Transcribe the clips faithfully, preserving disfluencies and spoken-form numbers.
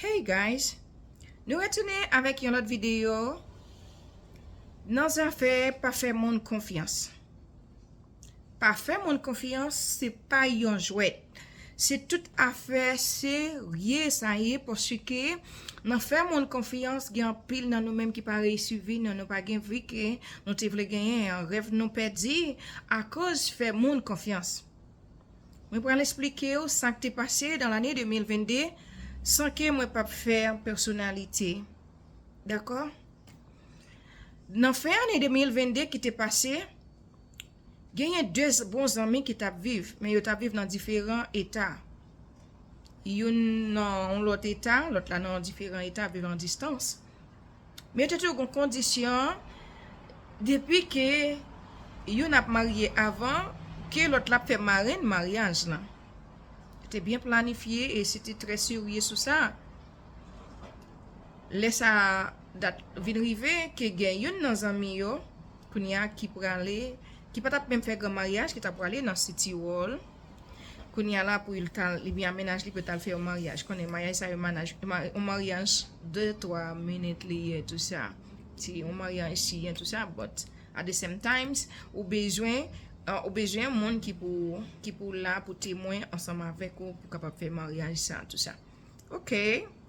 Hey guys, nou retounen avèk yon lòt videyo nan zafè pa fè moun konfyans. Pa fè moun konfyans, se pa yon jwèt. Se tout afè serye sa ye, paske nan fè moun konfyans, gen anpil nan nou menm ki pa reyisi vi nou, nou pa gen vi ke nou te vle genyen an, rèv nou pèdi akoz fè moun konfyans. Mwen pral esplike w sa k te pase nan lane de mil vennde san ke mwen p ap fè pèsonalite. Dakò? Nan fen ane de mil vennde ki te pase, genyen de z- bon zanmi ki t ap viv, men yo t ap viv nan diferan eta. Youn nan yon lòt eta, lòt la nan yon diferan eta, viv an distans. Men yo te toujou gen kondisyon, depi ke youn ap marye avan, ke lòt la ap fè marenn maryaj lan. Yo te byen planifye e se te trè serye sou sa. Lè sa dat vin rive, ke gen youn nan zanmi yo, kounye a ki prale, ki pa t ap menm fè gran maryaj, ki t ap prale nan City World. Kounye a la pou l t al, ebyen a mennaj li pou l t al fè yon maryaj. Konnen maryaj sa yo manaj, ma- yon maryaj de twa minit li ye tou sa. Ti yon maryaj siyen tou sa, but at the same times, ou bezwen, uh, ou bezwen moun ki pou, ki pou la pou temwen ansanm avèk ou, pou kapab fè maryaj sa tou sa. Ok,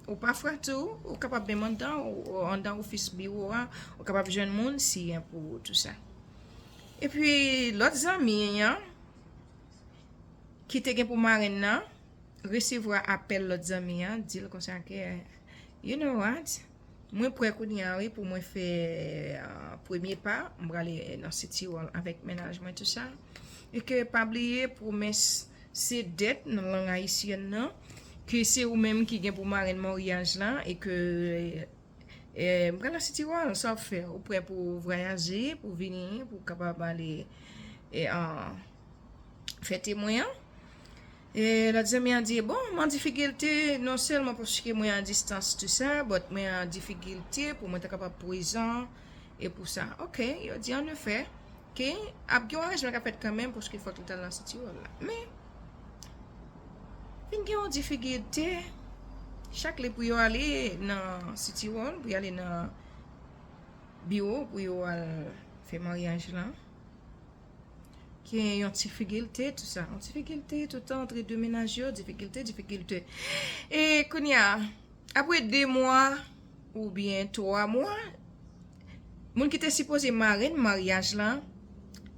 ou pafwa tou, ou kapab menm anndan, ou, ou anndan ofis biwo a, ou kapab jwenn moun siyen pou ou tou sa. Epi lòt zanmi an, ki te gen pou marenn nan, resevwa apèl lòt zanmi an, di l konsa ke, you know what? Mwen prè kounye a wi pou mwen fè uh, premye pa, m prale nan City World avèk mennaj mwen tou sa. E ke pa bliye pwomès se dèt nan lang ayisyèn nan, ke se ou menm ki gen pou marenn maryaj lan e ke e, m prale nan City World, sa w ap fè? Ou prè pou vwayaje, pou vini, pou kapab ale e, uh, fè temwen an? E lòt zanmi an di, bon, m an difikilte non sèlman paske mwen an distans tou sa, but mwen an difikilte pou mwen ta kapab prezan e pou sa. Ok, yo di an efè, ke ap gen yon aranjman k ap fèt kanmenm paske fòk li t al nan City World la. Men, vin gen yon difikilte, chak lè pou yo ale nan City World, pou yo ale nan biwo, pou yo al fè maryaj lan. Gen yon difikilte, tou sa. Yon difikilte toutan antre de mennaj yo, difikilte, difikilte. E kounye a, apre de mwa oubyen twa mwa, moun ki te sipoze marenn maryaj lan,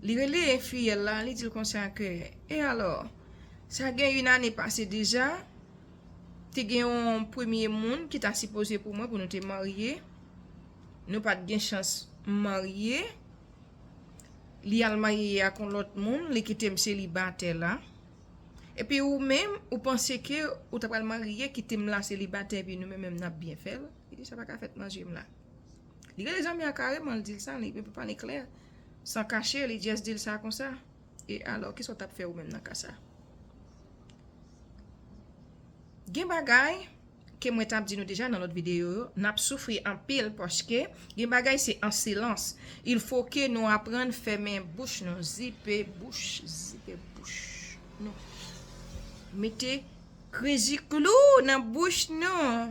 li rele fiyèl la, li di l konsa ke, e alò, sa gen yon ane pase deja, te gen yon premye moun ki ta sipoze pou mwen pou nou te marye. Nou pa t gen chans marye. Li al marye ak yon lòt moun, li kite m selibatè la. Epi ou menm, ou panse ke ou ta pral marye, kite m la selibatè, epi nou menm menm n ap byen fè l? Li di, sa pa ka fèt nan je m la. Li rele zanmi an kareman, li di l sa, li pale klè, san kache, li just di l sa konsa. E alò, kisa w t ap fè ou menm nan ka sa? Gen bagay ke mwen t ap di nou deja nan lòt videyo yo, n ap soufri anpil paske gen bagay se an silans. Il faut que nou aprann fèmen bouch nou, zipe bouch, zipe bouch nou. Mete krezi klou nan bouch nou.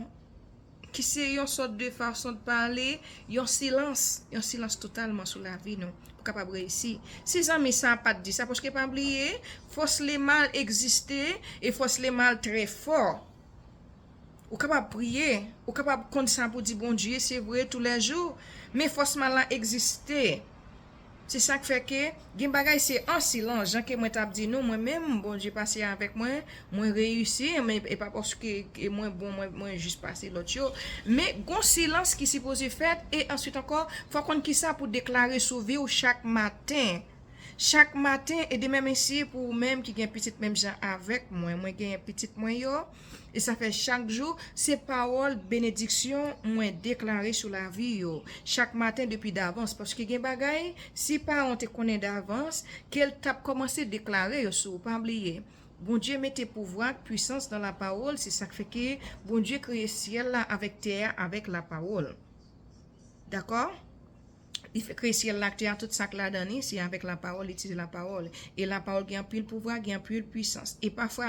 Ki se yon sòt de fason de pale, yon silans, yon silans totalman sou lavi nou, pou kapab reyisi. Si zanmi sa pa t di sa, paske pa bliye, fòs lemal egziste e fòs lemal trè fò. Ou kapab priye, ou kapab konn sa pou di Bondye, se vre, toulèjou, men fòs mal la egziste. Se sa k fè ke gen bagay se an silans, jan ke mwen t ap di nou, mwen menm, Bondye pase avèk mwen, mwen reyisi, men e pa paske ke mwen bon, mwen, mwen jis pase lòt yo. Men gon silans ki sipoze fèt, e answit ankò, fò konn kisa pou deklare sou vi w chak maten. Chak maten, e demen mesi pou ou menm ki gen pitit menm jan avèk mwen. Mwen genyen pitit mwen yo, e sa fè chak jou, se pawòl benediksyon mwen deklare sou lavi yo. Chak maten depi davans, paske gen bagay, si paran w te konnen davans, ke l t ap kòmanse deklare yo sou ou. Pa bliye, Bondye mete pouvwa ak pwisans nan lapawòl, se sa k fè ke Bondye kreye syèl la avèk tè a avèk lapawòl. Dakò? Li fè kreye syèl la ak tè a, tout sa k ladan li, se avèk lapawòl, li itilize lapawòl. E lapawòl gen anpil pouvwa, gen anpil pwisans. E pafwa,